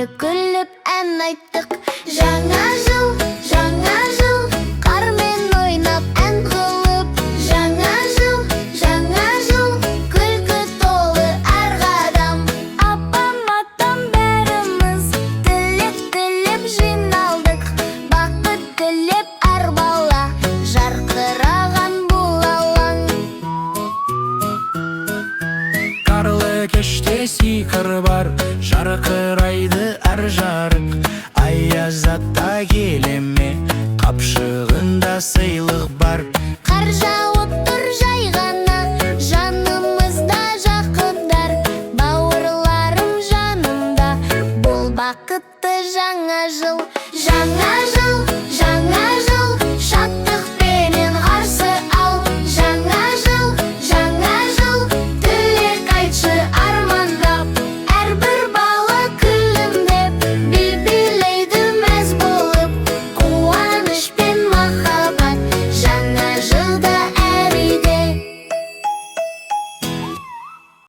Бірге күліп ән айттық. Жаңа жыл, жаңа жыл, қармен ойнап, ән қылып. Жаңа жыл, жаңа жыл, күлкі толы әр қадам. Апам, атам, бәріміз тілек тілеп жиналдық. Бақыт тілеп әр бала, жарқыраған бұл алаң. Қарлы кеште сиқыр бар, жарқырайды әр жарық.